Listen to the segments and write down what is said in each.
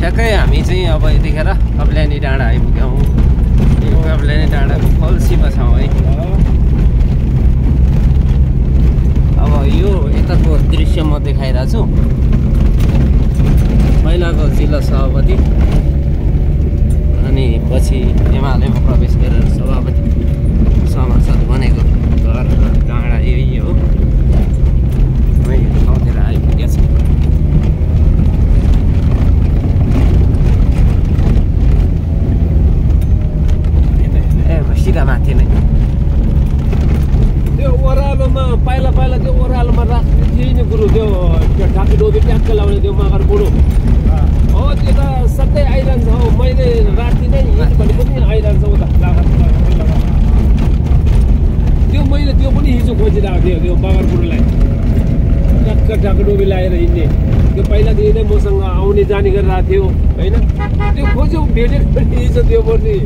ठ्याक्कै हामी चाहिँ अब यतिखेर कप्ल्यानी डाँडा आइपुग्यौँ। यो कप्ल्यानी डाँडाको फल्सीमा छौँ है। अब यो यताको दृश्य म देखाइरहेको छु। पहिलाको जिल्ला सभापति अनि पछि एमालेमा प्रवेश गरेर सभापति सभासद बनेको घर डाँडा यही हो। ठाउँतिर आइपुगेछ। सिधा माथि नै त्यो ओह्रालोमा पहिला त्यो ओह्रालोमा राख्ने थिएन कुरो त्यो ढाकी डोबी ट्याक्क लाउने त्यो मगर बुढो हो त्यो त सधैँ आइरहन्छ हौ। मैले राति नै भनेको पनि आइरहन्छ उता त्यो मैले त्यो पनि हिजो खोजिरहेको थियो त्यो मगर बुढोलाई ट्याक्क ढाकी डोबी लगाएर हिँड्ने। त्यो पहिलादेखि नै मसँग आउने जाने गरिरहेको थियो होइन। त्यो खोज्यो भेटेको हिजो त्यो पनि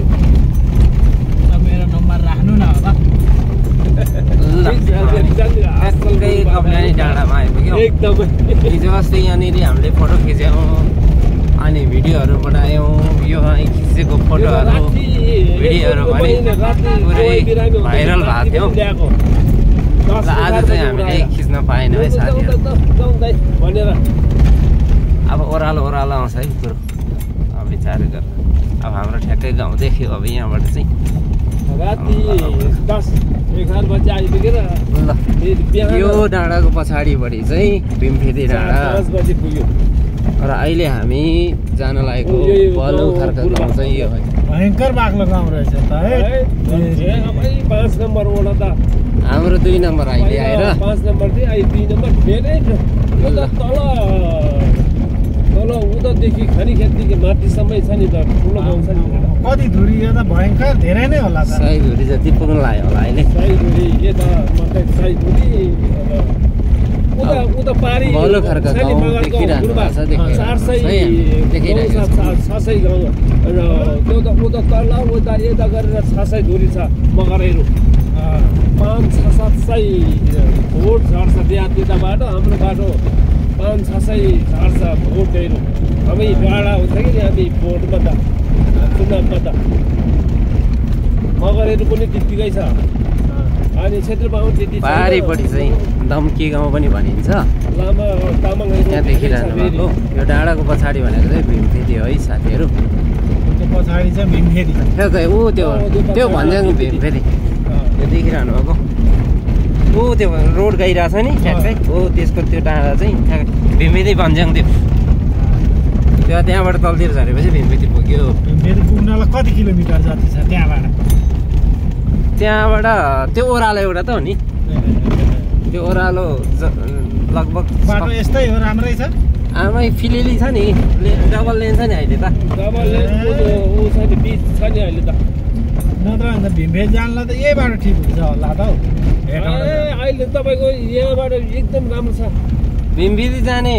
राख्नु न कप्ल्यानी डाँडामा आइपुग्यौँ एकदमै। हिजो अस्ति यहाँनिर हामीले फोटो खिच्यौँ अनि भिडियोहरू बनायौँ। यो खिचेको फोटोहरू भिडियोहरू पनि पुरै भाइरल भएको थियो। आज चाहिँ हामीले खिच्न पाएनौँ है साथीहरू भनेर। अब ओह्रालो आउँछ है कुरो अब विचार गरेर। अब हाम्रो ठ्याक्कै गाउँ देख्यो अब यहाँबाट चाहिँ राति 10-11 बजे आइपुगेर ल यो डाँडाको पछाडिपट्टि चाहिँ भीमफेदी डाँडा 10 बजे पुग्यो। र अहिले हामी जान लागेको बलुखर्क गाउँ चाहिँ यो है। भयङ्कर बाक्लो गाउँ रहेछ त है। 5 नम्बर वडा त हाम्रो 2 नम्बर अहिले आएर 5 नम्बर चाहिँ अहिले 2 नम्बर धेरै यो त तल उतादेखि खानी खेतदेखि माथिसम्मै छ नि त ठुलो गाउँ छ नि। कति धुरी यो त भयङ्कर धेरै नै होला त। 100 धुरी जति पुग्न लाग्यो होला अहिले। 100 धुरी यता मात्रै 100 धुरी उता पारी बलुखर्क गाउँ देखिरहनु भएको छ। 600 गाउँ र त्यो त उता तल उता यता गरेर 600 धुरी छ मगरहरू। 500-700 भोट झर्छ त्यताबाट हाम्रो बाटो 500-600 झर्छ भोटहरू। हामी डाँडा हुन्छ कि हामी भोटमा त चुनावमा त मगरहरू पनि त्यत्तिकै छ। अनि क्षेत्र बाहुन त्यति पारिपट्टि चाहिँ दम्की गाउँ पनि भनिन्छ। लामा तामाङहरू त्यहाँ देखिरहनु भएको यो डाँडाको पछाडि भनेको चाहिँ भीमफेदी है साथीहरू। त्यो पछाडि चाहिँ भीमफेदी ठ्याक्कै ऊ त्यो भन्ज्याङ भीमफेदी त्यो देखिरहनु भएको। ऊ त्यो रोड गइरहेको छ नि ठ्याक्कै हो त्यसको त्यो डाँडा चाहिँ ठ्याक्कै भीमफेदी भन्ज्याङ त्यो त्यहाँबाट तलतिर झरेपछि भीमफेदी पुग्यो। भीमफेदी पुग्नलाई कति किलोमिटर जति छ त्यहाँबाट त्यो ओह्रालो एउटा त हो नि। त्यो ओह्रालो लगभग बाटो यस्तै हो राम्रै छ। आमै फिलिली छ नि डबल लेन छ नि अहिले त। डबल लेन ऊ छ नि बिच छ नि अहिले त। नत्र अन्त भीमफेदी जानलाई त यही बाटो ठिक हुन्छ होला त हौ। अहिले तपाईँको यहाँबाट एकदम राम्रो छ। भीमफेदी जाने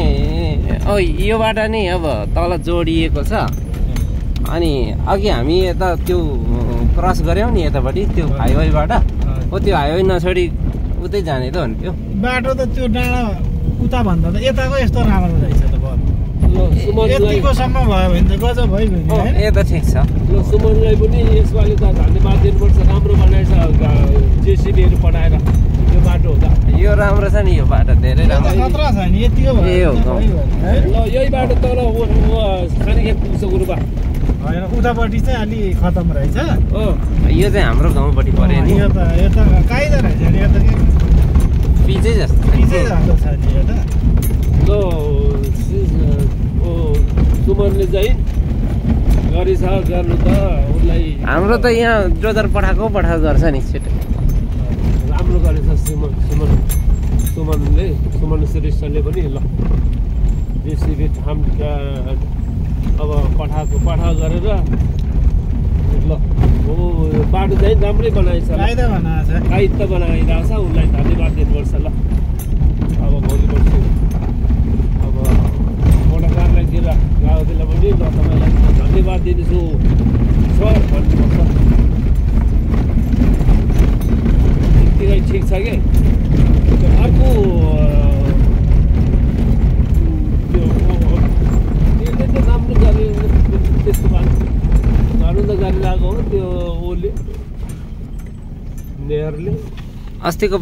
यो बाटो नै अब तल जोडिएको छ। अनि अघि हामी यता त्यो क्रस गऱ्यौँ नि यतापट्टि त्यो हाइवेबाट हो त्यो हाइवे नछोडी उतै जाने त हो नि त्यो बाटो त। त्यो डाँडा उता भन्दा त यताको यस्तो राम्रो रहेछ त यतिकोसम्म भयो भने त गजब भइगयो। ए त ठिक छ। ल सुमनलाई पनि यसपालि त धन्यवाद दिनुपर्छ। राम्रो बनाएछ जेसिबीहरू पठाएर यो बाटो हो त। यो राम्रो छ नि यो बाटो धेरै राम्रो खतरा छ नि यतिको भयो। ल यही बाटो तल खानीखेत पुग्छ गुरुबा होइन उतापट्टि चाहिँ अलि खतम रहेछ। यो चाहिँ हाम्रो गाउँपट्टि पऱ्यो नि। यो त काइदा रहेछ नि यो त पिचै जस्तो पिचै जस्तो छ नि यो त। ल सुमनले चाहिँ गरेछ गर्नु त उसलाई हाम्रो त यहाँ जोदर पठाएको गर्छ नि छिटो राम्रो गरेछ सुमन श्रेष्ठले पनि। ल जेसिबी ठाम अब पठा गरेर ल हो बाटो चाहिँ राम्रै बनाएछ। कायदा बनाइरहेछ उसलाई धन्यवाद दिनुपर्छ। ल अब भोलि पर्सि अब मोटरकारलाई दिएर गाउँदैलाई पनि ल तपाईँलाई धन्यवाद दिन्छु सर भन्नुपर्छ। त्यतिकै ठिक छ कि अर्को त्यसले त राम्रो गर्यो मिलाएको हो त्यो ओले नेहरले अस्तिको